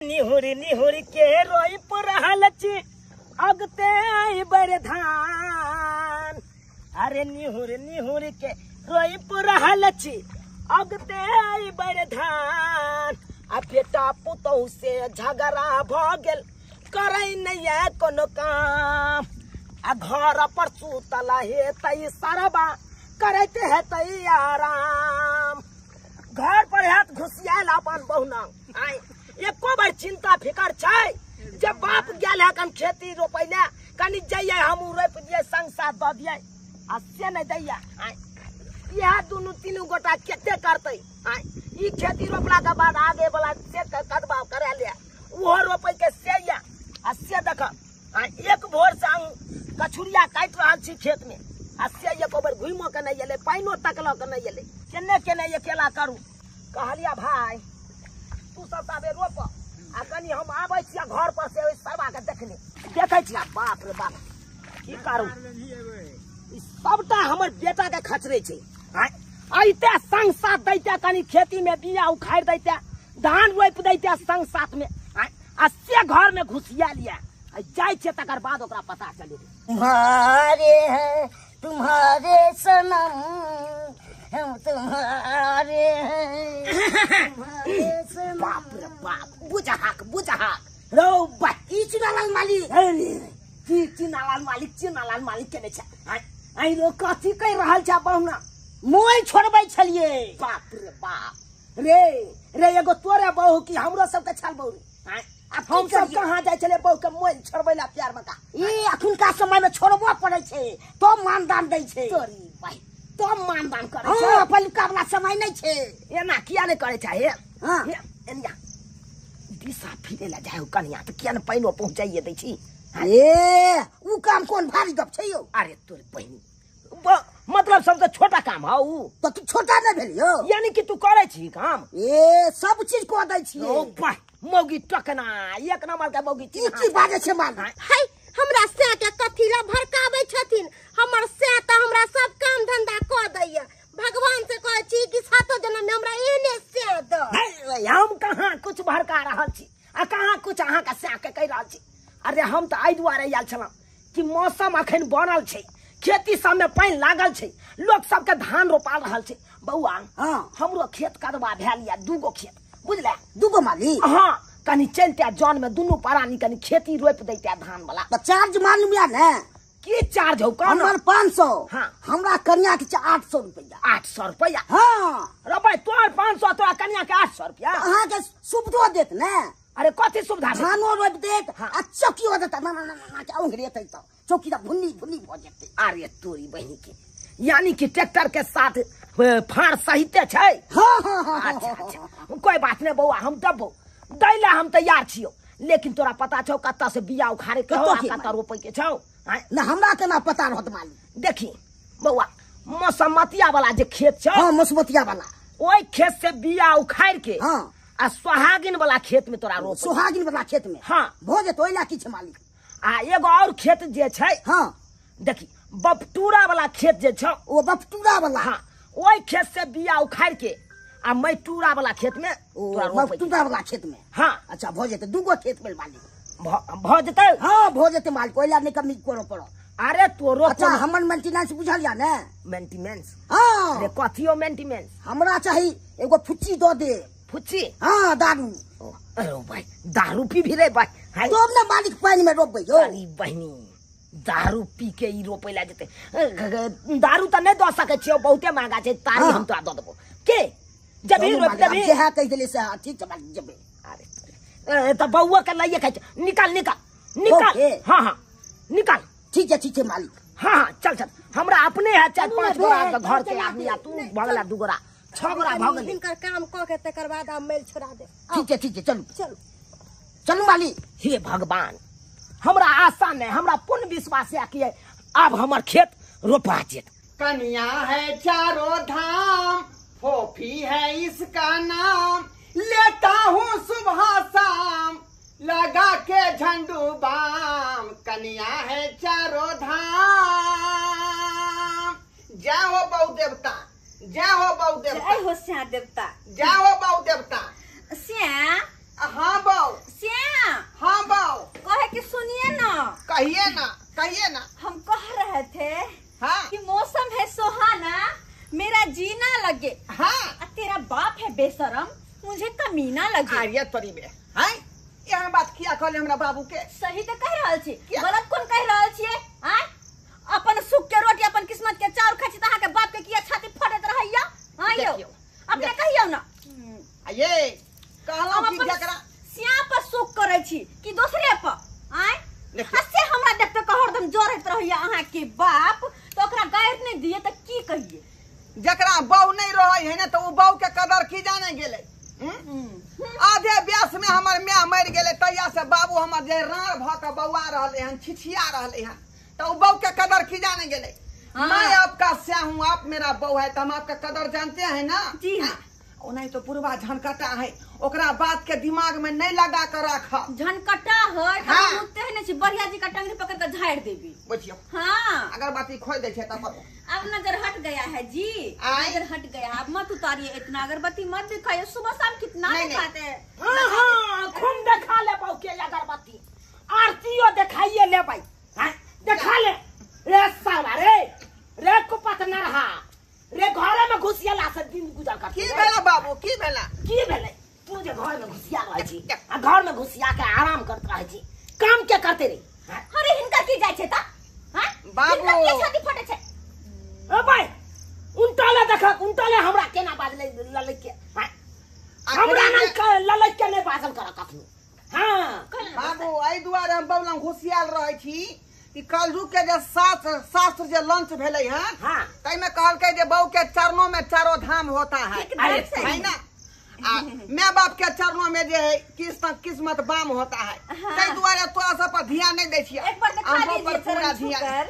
निहुरी निहुरी के रोई रहल छी अगते बर धान। अरे निहुरी निहुरी के रोई रहल छी अगते बर धान। आ बेटा पुतहु से झगड़ा भ गेल करै नहीं कोनो काम। आ घर पर सुतल हेतै सरबा करैत हेतै आराम। घर पर हाथ घुसियाल अपन बहुना आय एको बार चिंता फिकर छै जब बाप गेल है कन खेती रोपैले कनी जइयै हमहूँ रोपि दियै संग साथ दऽ दियै आ से नहि दैया। इएह दुनू तीनू गोटा कते करतै। ई खेती रोपला के बाद आगे वाला से कदबा करा ले ओहो रोपै के से या आ से देख एक भोर से कछुरिया काटि रहल छी खेत में आ से एको बेर घुमो के नहि एलै पानिओ तकलो के नहि एलै। केने केने अकेला करू। कहलिया भाई तू सब ताबे रोप आ कनी हम आबै छियै घर पर से ओहि सरबा के देखने देखै छियै। बाप रे बाप की करू ई सबटा हमर बेटा के खचरै छै। अइते संग साथ दैते कनी खेती में बिया उखाड़ि दैते धान रोपि दैते संग साथ में आ से घर में घुसिया लिया जाइ छियै तकर बाद ओकरा पता चलै। तुम्हारे हैं तुम्हारे सनम हम तुम्हारे हैं तुम्हारे सनम। बाप रे बाप बुझहाक बुझहाक रौ बा की चिनालाल मालिक की चिनालाल मालिक चिनालाल मालिक केने छै। आइ रो कथी कहि रहल छै बहुना मोय छोड़बै छलिए। बाप रे बाप रे रे एगो तोरे बहु की हमरो सबके छल बहु। हम सब कहाँ जाइ छलै बहु के मोल छोड़बै ला प्यार में का। ई अखुनका समय में छोड़बो पड़ै छै तो मानदान दै छै। तोरी भाई तो मानदान करै छै। हां पहिलुका वाला समय नै छै। एना किया नै करै छै हे। हां एनिया दिशा फिरे ला जाय कनिया त किया ने पाइनो पहुंचाइए दै छी। ए उ काम कोन भारी गप छै यौ। अरे तोर बहिनी मतलब सबसे छोटा काम हौ उ। त तू छोटा नै भेल यौ यानी कि तू करै छी काम। ए सब चीज क दै छी। ओ भाई मौगी टकना एक नंबर के मौगी की की बाजै छै माल। है हमरा से के कथी ला भड़काबै छथिन। हमर से त हमरा सब काम धंधा क दैया। भगवान से कहै छी कि सातो जन्म में हमरा एने से द। हम कहाँ कुछ भड़का रहल छी आ कहाँ कुछ अहाँ के से के कहि रहल छी। अरे हम त एहि दुआरे आयल छलहुँ कि मौसम अखन बनल छै खेती सब में पानि लागल छै लोक सबके धान रोपा रहल छै। बौआ हां हमरो खेत कदबा भेल या दूगो खेत बुझले दूगो माली। हां कनी चलते जन में दुनू प्राणी कनी खेती रोपि दैते धान वाला। त चार्ज मालूम या ने की चार्ज हौ कौन? हमर 500। हां हमरा कन्या के 800 रुपया। 800 रुपया? हां रे भाई तोर 500 तोरा कन्या के 800 रुपया। अहाँ के सुविधो देत ने। अरे कथी सुविधा? धानो रोपि देत आ चौकियो देत। ना ना ना ना के औंघरेतै त चौकी त भुन्नी भुन्नी भ जेतै। अरे तोरी बहिनी के यानी कि ट्रैक्टर के साथ फाड़ सहिते छै। हां हां हां अच्छा अच्छा कोई बात नहीं बौआ हम देबो दैला हम तैयार छियौ। लेकिन तोरा पता छौ कतऽ से बिया उखाड़े के हौ कतऽ रोपै के छौ? ना हमरा केना पता रहत मालिक। देखी बौआ मौसमतिया वाला जे खेत छौ। हां मौसमतिया वाला ओहि खेत से बिया उखाड़ के हां आ सोहागिन वाला खेत में तोरा रोप। सोहागिन वाला खेत में हां भ जेतै ओइला की छै मालिक। आ एगो और खेत जे छै। हां देखी बपटूरा वाला खेत जे छौ ओ बपटूरा वाला। हां ओहि खेत से बिया उखाड़ के आ मैटूरा वाला खेत में तोरा रोपै। मैटूरा वाला खेत में। हां अच्छा भ जेतै दूगो खेत में मालिक भ जेतै। हां भ जेतै मालिक ओइला नहि कमी करऽ पड़त। अरे तोरो अच्छा हमर मेंटेनेंस बुझल या ने? मेंटेनेंस? हां अरे कथियो मेंटेनेंस? हमरा चाही एगो फुच्ची दऽ दे। फुच्ची? हां दारू। अरे भाई दारू पी भी रे भाई। तब ने मालिक पानि में रोपबै यौ। अरे बहिनी दारू पी के ई रोपै ला जेतै। दारू त नहि दऽ सकै छियौ बहुते महंगा छै। तारी हम तोरा दऽ देबो के जब ही रोप देबी। जेहा कहि देली से ठीक छै मालिक जेबै। अरे त बौआ के लइए खाइ छै। निकाल निकाल निकाल। हां हां निकाल। ठीक छै मालिक। हां हां चल चल हमरा अपने है 4-5 गोरा घर के आदमी आ तू भगला 2 गोरा 6 गोरा भ गेलै। हिनकर काम क के तकर बाद हम मेल छोड़ा दे। ठीक छै चलू चलू चलू मालिक। हे भगवान हमरा आशा नहीं हमरा पूर्ण विश्वास है कि अब हमर खेत रोपा जेत। कन्या है चारों धाम फोफी है इसका नाम लेता हूँ सुबह शाम लगा के झंडू बाम कन्या है चारों धाम। जय हो बहु देवता जय हो बहु देवता जय हो श्या देवता जय हो बहु देवता श्या हाँ बौ। कहिए ना, कहिए ना। हम कह रहे थे हाँ कि मौसम है सुहाना, मेरा जीना लगे। हाँ तेरा बाप है बेशरम, मुझे कमीना लगे। आर्य तोरी बे हैं, एहन बात किया कहले हमरा बाबू के? सही तो कह रहल छी, गलत कोन कह रहल छियै? आय अपन सुख के रोटी अपन किस्मत के चाउर खाइ छी त अहाँ के बाप के किया छाती फटैत रहैया? हां यौ, अपने कहियौ ना। ये कहलौं कि जकरा सिया पर सुख करै छी कि दोसरे पर? आय हसे हमरा देखते हरदम जरैत रहैया अहाँ के बाप, तो ओकरा गायर नहीं दिए त की कहिए? जकरा बहू नहीं रहै है ना, तो उ बहू के कदर की जाने गेलै। आधे ब्यास में हमर my मर गेलै, तहिया से बाबू हमर जे राड़ भ के बौआ रहलै हन, छिछिया रहलै हन, तो उ बहू के कदर की जाने गेलै। मैं आपका स्या हूँ, आप मेरा बहू है, तो हम आपका कदर जानते हैं ना। जी हाँ। ओनाही तो पूर्वा झनकटा है, ओकरा बात के दिमाग में नहीं लगा कर रख। झनकटा है हाँ। मुते है नहीं, बढ़िया जी का टंगरी पकड़ के झाड़ देबी। बुझियो हाँ, अगरबत्ती खोल दे छे तब। अब नजर हट गया है जी, नजर हट गया। अब मत उतारिए इतना अगरबत्ती मत दिखाइए, सुबह शाम कितना दिखाते हैं। हाँ हाँ, खूब दिखा ले बाऊ के अगरबत्ती, आरतीयो दिखाइए ले भाई, हां दिखा ले रे साला रे, रे कुपत न रहा रे, घरे में घुसियाला से दिन गुजर कर। की भेला बाबू, की भेला, की भेले? तू जे घर में घुसिया रहै छी आ घर में घुसिया के आराम करत रहै छी, काम के करते रे? अरे हिनका की जाय छै त? हां बाबू हिनका की छाती फटे छै? ओ भाई उनटाले देखक, उनटाले हमरा केना बाजलै ललक के? हां हमरा नहीं ललक के नहीं बाजल कर कखनो। हां बाबू, एहि दुआरे हम बबलम घुसियाल रहै छी कि कलयुग के जे शास्त्र जे लंच भेलै हन, हां ताहि में कहलकै जे बहू के चरणों में चारों धाम होता है, है ना? आ my बाप के चरणों में जे है किस्मत किस्मत बाम होता है। ताहि दुआरे तोरा सब पर ध्यान नहीं दै छियै। एक बार दिखा दीजिए पूरा ध्यान।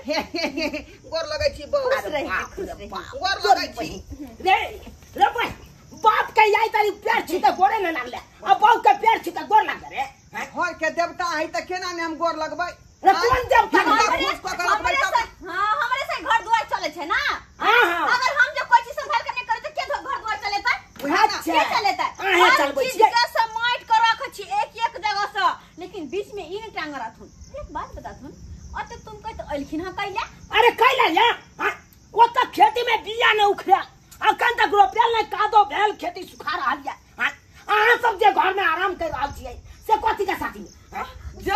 गोर लगै छी बहू, खुश रही, खुश रही, गोर लगै छी रे रे भाई। बाप के आई तारी पैर छी त गोरे न लागले, आ बहू के पैर छी त गोर लागले रे। घर के देवता है त केना ने हम गोर लगबै? रे कोन देवता? हां हमरे से घर द्वार चले छै ना। हां हां, अगर हम जे कोई चीज संभाल के नहीं करे त के घर द्वार चलेतै? अच्छा के चलेतै? अहे चलबै छी के समाट के रख छी एक एक जगह से, लेकिन बीच में ई नहीं टांग राथुन। एक बात बताथुन, अते तुम कह त अलखिन हां कैला? अरे कैला या ओ त खेती में बिया न उखड़ा, अखन तक रोपल नहीं, कादो भेल खेती सुखा रहल या। हां अहाँ सब जे घर में आराम कर रहल छियै से कथी के साथी में? जा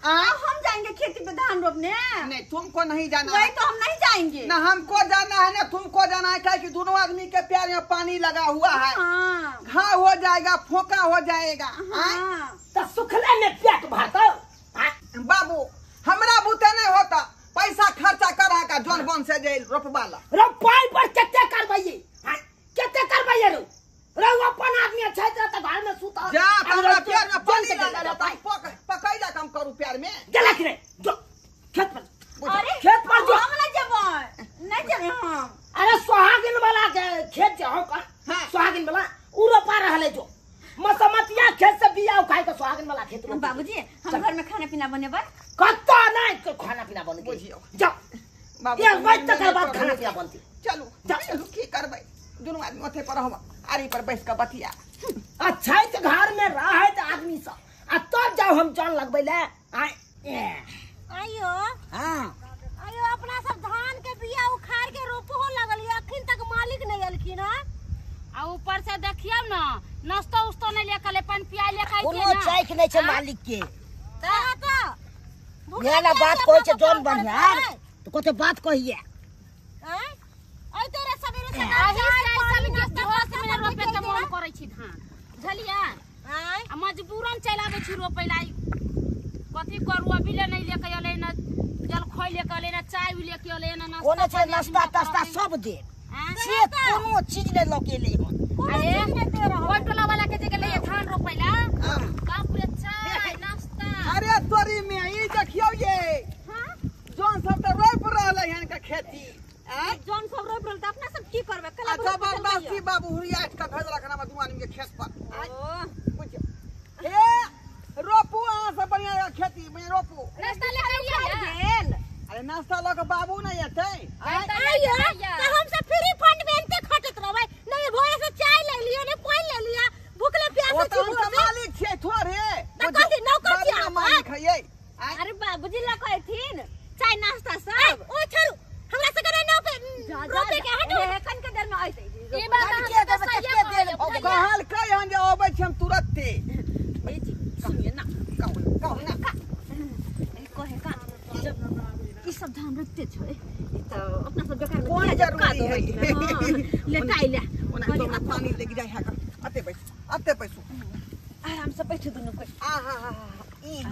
हम जाएंगे खेती पे धान रोपने। नहीं तुमको नहीं जाना। वही तो हम नहीं जाएंगे ना, हमको जाना है ना तुमको जाना है, क्या कि दोनों आदमी के प्यार में पानी लगा हुआ है। हाँ। घाव हो जाएगा, फोका हो जाएगा। हाँ। तो सुखले में पेट भरता बाबू, हमरा बूते नहीं होता, पैसा खर्चा करा का जोन बन से जे रोपवाला। रोपाई पर केते करबैये? केते करबैये रो? रो अपन आदमी छै त घर में सुता जा, हमरा प्यार में पानी लगा रहता, पकड़ जा कम करू प्यार में गेला कि नहीं? जो खेत पर, अरे खेत पर जो। हम नहीं जेबै, नहीं जेबै हम। अरे सोहागिन वाला के खेत जे हो का, सोहागिन वाला उ रोपा रहले, जो मसमतिया खेत से बिया उखाइ के सोहागिन वाला खेत रोप। बाबूजी हम घर में खाना पीना बनेबै? कत्ता नहीं खाना पीना बन बुझियो। जा बाबू, एक बज तक बाद खाना पीना बनती। चलू चलू की करबै, दुनू आदमी ओथे पर रहब, आरी पर बैस के बतिया। अच्छा है घर में रहे त आदमी सब, आ तब जाओ हम जान लगबै ले। आय आइयो हां आइयो, अपना सब धान के बिया उखाड़ के रोपो लगल, अखन तक मालिक नहीं अलखिन। हां आ ऊपर से देखियो ना, नाश्ता उस्तो नहीं लेके ले, पान पिया लेके कोनो चाय के नहीं छै मालिक के। त त ये ना बात कहै छै जोन बनिहार तो कते बात कहिए। आय आइ तेरे सबेरे आही सकाल सब के झोस में रोपे के मन करै छी धान, बुझलियै? आय आ मजबूरन चलि आबै छी रोपै ला। कथी करू, अभी ले नहीं लेके अलै ना जलखै लेके अलै ना चाय लेके अलै ना नाश्ता। कोनो छै नाश्ता तास्ता सब दे, से कोनो चीज नहीं लके ले। अरे ओइ टोला वाला के जे गेलै धान रोपै ला, बाप रे चाय नाश्ता। अरे तोरी में ई देखियो ये, हां जोन सब त रोप रहलै हन के खेती। जोन सब रोप रहल त अपना सब की करबै? कला जबरदस्ती बाबू हुरिया के भेजलक हमरा दू आदमी के खेत पर। बुझियो ए रोपू अहाँ सब बढ़िया खेती में रोपू। नाश्ता लेके आइए। अरे नाश्ता लऽ के बाबू नहीं एतै। आइयो त हम सब फ्री फंड में एते खटत रहबै, नहीं भोरे से चाय ले लियो ने पानी ले लिया, भूखले प्यासे छी। ओ त मालिक छियै थोड़े, त कथि नौकर छियै? मालिक है ये। अरे बाबूजी ला कहथिन चाय नाश्ता सब। ओ छोड़ू हमरा से करे ना रोपे के हटो कन के देर में आइते ई बात हम के देबै कते देर कहल कह हम जे अबै छी हम तुरंते। ए जी सुनिए ना कहू कहू ना कहे का जब ई सब धान रोपते छै त अपना सब बेकार में कोन जरूरी है लेटाइ ले ओना तो पानी लेके जाय है अते बैस अते बैसू आराम से बैठू दुनू कोई। आ हा हा ई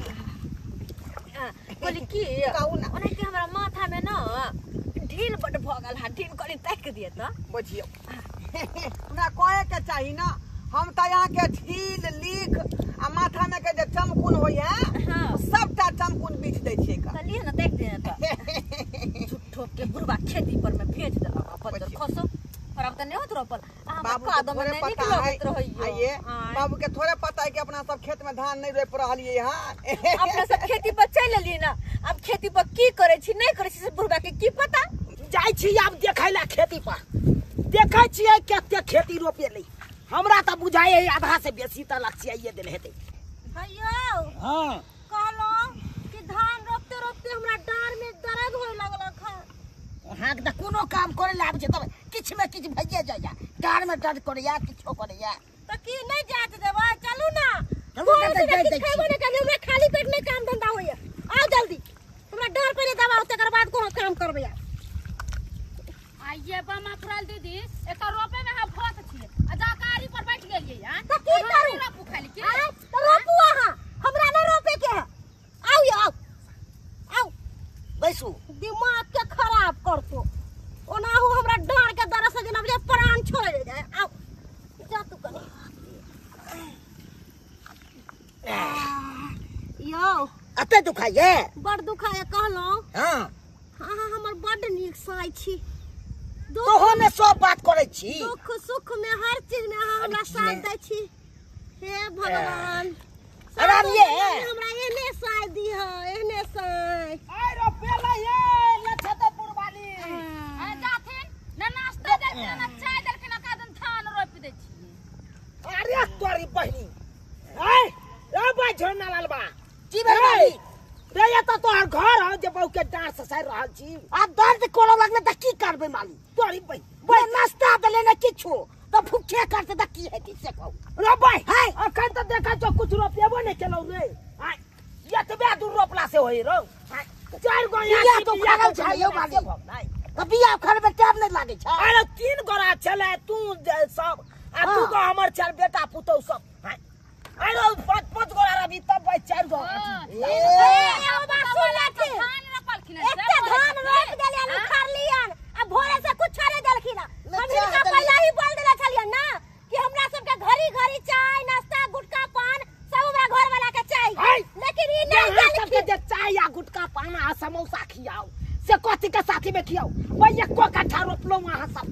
बोली की कहू ना ओना के हमरा माथा में ना ढील बड भ गेल हा ढील करी ताक दिए त बुझियो हमरा कहे के चाही ना हम त यहाँ के ढील लीख आ माथा में के जे चमकुन होय है सबटा चमकुन बीछ दै छियै का त लिए ना ताक दे त झूठो के बुढ़वा खेती पर में भेज दे पत्थर खसो पर अब त नहीं होत रोपल बाबू के थोड़े पता है आइए बाबू के थोड़े पता है कि अपना सब खेत में धान नहीं रोप रहलिए हां अपना सब खेती पर चल लेली ना अब खेती पर की करे छी नहीं करे छी से बुढ़वा के की पता। जाय छी आब देखैला खेती पर देखै छियै कते खेती रोपेलै हमरा त बुझाय है आधा से बेसी त लक्ष्य देल हेतै। भैया हां कहलो कि धान रोपते रोपते हमरा डांर में दर्द होय लगलक है। अहाँ के त कोनो काम करे ला आबै छै तब किछ में किछ भइए जाइया डांर में दर्द करैया किछो करैया त की नहीं जात देबै चलू ना चलू ना त जाय दै छी। खैबो नै करलियै हमरा खाली पेट में काम धंधा होइया आओ जल्दी हमरा डांर पहिले दबाओ तकर बाद कोनो काम करबै। आइए बामा पुराल दीदी एकर रोपे में हम भोत छियै आ जा कारी पर बैठ गेलियै हां त की करू रोपू खाली की त रोपू अहाँ हमरा नहीं रोपे के है आउ आओ आओ बैसू दिमाग के खराब करतो ओनाहु हमरा डांर के दर्द से जेना प्राण छोड़ जाय आओ जा तू कनी यो अते दुखाइए बड़ दुखाए कहलो। हां हां हमर बड़ नीक साई छी तोहो ने सब बात करै छी दुख सुख में हर चीज में अहाँ हमरा साथ दै छी हे भगवान आराम ये हमरा एने साथ दीह एने साथ आइ रोपेला ये लछतपुर वाली आ जाथिन ना नाश्ता देलखिन ना चाय देलखिन ना कादन धान रोप दै छी। अरे तोरी बहिनी आइ रे भाई झोना लालबा की भेल रे ये त तोहर घर हो जे बहु के डांर ससारि रहल छी आ दर्द कोनो लगले त की करबै माली तोरी बहिनी बे नाश्ता देले ने किछो त भूखे करते त की हेतै से कहू रे भाई हाय अखन त देखा जो कुछ रोपेबो नै केलौ रे आइ एतबे दूर रोपला से होई रौ चार गो बिया तो उखाड़ल छै यौ माली त बिया उखाड़बे टाइम नै लागै छै। अरे तीन गोरा छलै तू सब आ दू गो हमर चार बेटा पुतौ सब अरे पांच पांच गोरा रवि तब भाई चार गो ए ओ बात सुन धान रोपलखिन एते धान रोप देलियन उखाड़लियन आ भोरे से कुछ नहीं देलखिन हम हिनका पहले ही बोल देले छलियन ना कि हमरा सब के घरी घरी चाय नाश्ता गुटखा पान सब हमरा घर वाला के चाही लेकिन ई नहीं देलखिन सबके जे चाय आ गुटखा पान आ समोसा खियाओ से कथी के साथी में खियाओ भाई एको कट्ठा रोपलौ अहाँ सब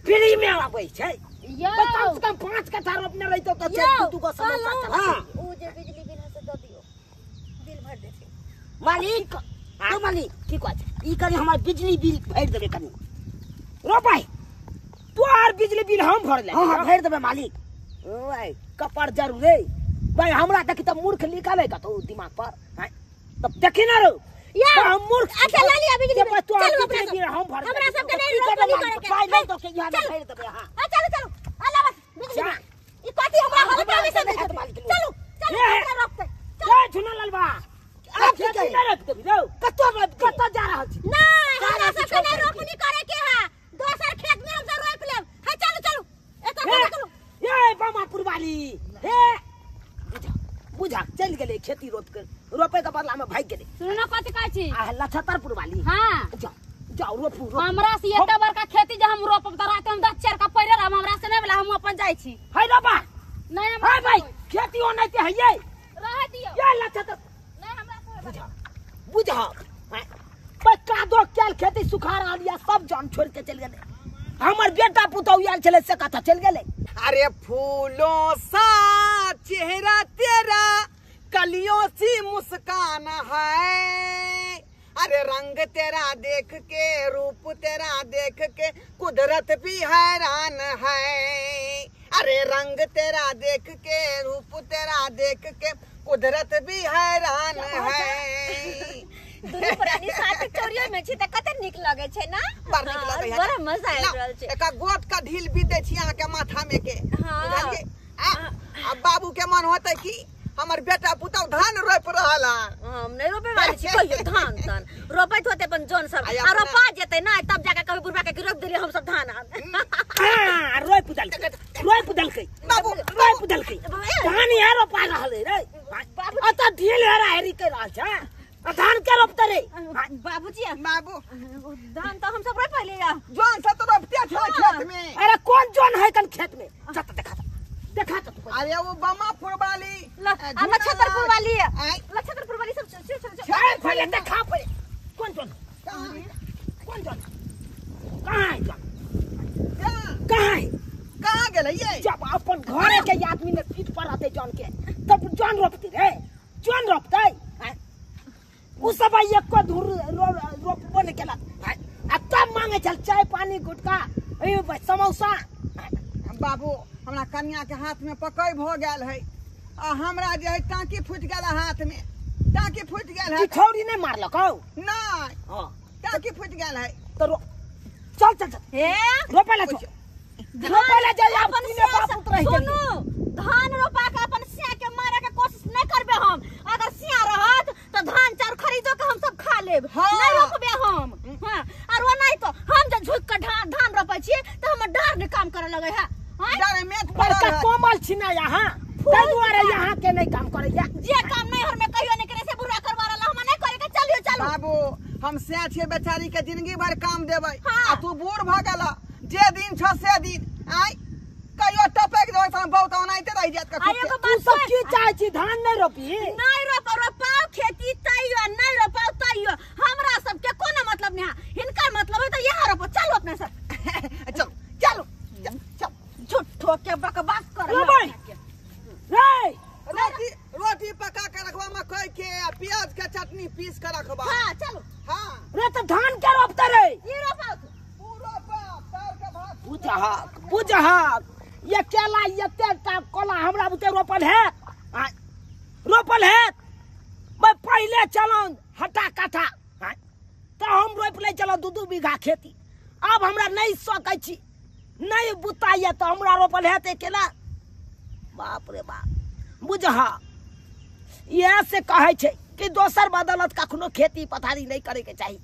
फ्री में आबै छै यो कम से कम 5 कट्ठा रोपने रहितौ त दू दू गो समोसा चला। हां ऊ जे बिजली बिल से द दियो बिल भर देथिन मालिक तो मालिक की कहै छै ई कनी हमर बिजली बिल भरि देबै कनी रो भाई तोहर बिजली बिल हम भरले। हां हां भरि देबै मालिक। ओए कपर जरूर रे भाई हमरा देखी त मूर्ख लिखल है कतौ दिमाग पर त देखी ना रो या हम मूर्ख अच्छा ले लिया बिजली बिल चलो अपना बिल हम भर हमरा सब के नहीं रोपनी करे के पाई नहीं तो के यहाँ भरि देबै। हां हां चलो चलो अल्लाह बस बिजली बिल ई कथी हमरा हल्का में से चलो चलो हमरा रोकते चलो झुना लालबा आब की खेती नहीं रोप देबी रौ कतौ रोप कतौ जा रहल छी नहीं हमरा सब के नहीं रोपनी करे के है दोसर खेत में हम सब रोप लेब। हां चलो चलो एत चलो ये बामापुर वाली हे बुझा बुझा चल गेलै खेती रोप के रोपे के बदला में भाग गेलै। सुनू ना कथी कहै छी आ लछतरपुर वाली। हां जाओ जाओ रोपू रोपू हमरा से एते बड़का खेती जे हम रोपब त रात हम 10 चार का पैरे रहब हमरा से नहीं भेला हम अपन जाइ छी। है रोपा नहीं हम है भाई खेती ओनाइते हैयै रह दियो ये लछतर नहीं हमरा से बुझा बुझा पर कादो कैल खेती सुखा रहल या सब जान छोड़ के चल गेलै हमर बेटा पुतौ आयल छलै से कथा चल गेलै। अरे फूलों सा चेहरा तेरा कलियों सी मुस्कान है अरे रंग तेरा देख के रूप तेरा देख के कुदरत भी हैरान है अरे रंग तेरा देख के रूप तेरा देख के कुदरत भी हैरान है। दुनू प्राणी साथ चोरियो में छी त कते नीक लगे छै ना? बड़ नीक लगे है। बड़ा मजा आबि रहल छै। एका गोट का ढील भी दै छी अहाँ के माथा में के। हाँ। बुझलियै? आ बाबू के मन होतै कि हमर बेटा पुतहु धान रोपि रहल हन। हम नहीं रोपे वाली छी कहियो धान तान रोपैत होते अपन जौन सब आ रोपा जेतै ना तब जाके कभी बुढ़बा के रोप देलियै हम सब धान। हां रोप देलकै, रोप देलकै बाबू, रोप देलकै धान यहाँ रोपा रहल है रे। अत ढील हेरा हेरी कर रहल छै आ धान के रोपते रे बाबूजी। बाबू धान तो हम सब रोपले या जौन सब तो रोपते छलै खेत में। अरे कौन जौन है कन खेत में? चल देखा देखा तो। अरे वो बमापुर वाली नक्षत्रपुर वाली, नक्षत्रपुर वाली सब चल अरे पहले देखा पहले कौन जौन, कौन जौन कहां है जौन, कहां है, कहां गेलै ये? जब अपन घरे के आदमी ने पीठ पर रहते जौन के तब जौन रोपती रे, जौन रोपतै उ सब एको धूर रोपबो नहीं केलक आ तब मांगे छल चाय पानी गुटखा ए समोसा। बाबू हमरा कन्या के हाथ में पकई भ गेल है आ हमरा जे है टाँकी फूटि गेल हाथ में, टाँकी फूटि गेल है। छौरी नहीं मारलक हौ? नहीं। हां टाँकी फूटि गेल है तो चल चल चल हे रोपे ला चल, रोपे ला जाय अपन बाप पुत्र रहि गेल। सुनू धान रोपा के अपन सिया के मारे के कोशिश नहीं करबे हम। अगर सिया रहत तो धान चाउर खरीदो के हम सब खा लेब। हाँ। नहीं रोपबे हम। हां और वो नहीं तो हम जे झुक के धान रोपै छी त हमर डार ने काम करे लगे है। डार में बड़का कोमल छी ना यहां, तै दुआरे यहां के नहीं काम करैया। जे काम नहीं हर में कहियो नहीं करे से बुरा करवा रहल हम नहीं करे के। चलियो चलो बाबू हम से छियै बेचारी के जिंदगी भर काम देबै। हाँ। आ तू बूढ़ भ गेल जे दिन छ से दिन आइ कहियो टपक देबै त बहुत ओनाइते रहि जायत। कखनो तू सब की चाहै छी? धान नहीं रोपी? नहीं रोप, रोपाओ खेती तैयो नहीं रोपाओ तैयो हमरा सब के कोनो मतलब नहीं है। हिनकर मतलब है तो यहाँ रोपो। चलो अपने सब चलो चलो चल झूठो के बकवास कर रे। रोटी रोटी पका के रखबा मकई के आ प्याज के चटनी पीस के रखबा। हां चलो। हां रे तो धान के रोपते रे? ई रोपाओ पूरा बाप तार के भात बुझहक बुझहक ये केला ये टा कोला हमरा बुते रोपल है रोपल है। मैं पहले चलौं हटा काठा तो हम रोप ले चलौं 2-2 बीघा खेती। अब हमरा नहीं सकै छी नहीं बुताइए तो हमरा रोपल है ते केला। बाप रे बाप बुझह इएह से कहै छै कि दोसर बदौलत कखनो खेती पथारी नहीं करे के चाही।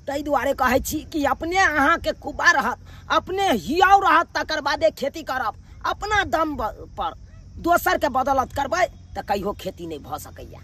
ताहि दुआरे कहै छी कि अपने अहाँके कुबा रहत, अपने हियाव रहत, तकर बादे खेती करब अपना दम पर। दोसर के बदौलत करबै तऽ कहियो खेती नहीं भऽ सकैया।